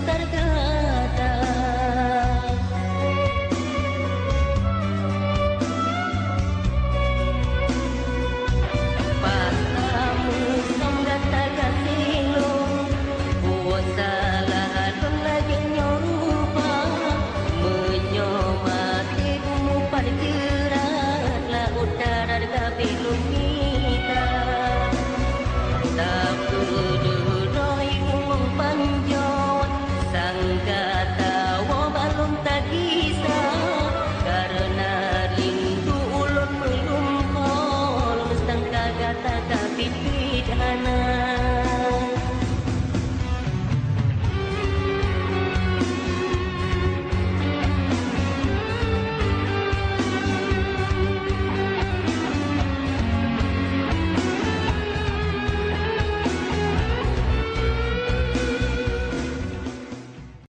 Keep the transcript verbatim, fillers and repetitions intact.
Gata. Pasamu som gata gaséh lôn, buet salah lôn lagèe nyoe rupa. Meunyoe maté bumoe pat jeurat, laôt darat ka abéh lôn mita. Tapeudeuh droe ureueng panjoe, sang gata woe bak lôn tagisa. Kareuna rindu ulôn meulumpo, lôn sangka gata ka pipi.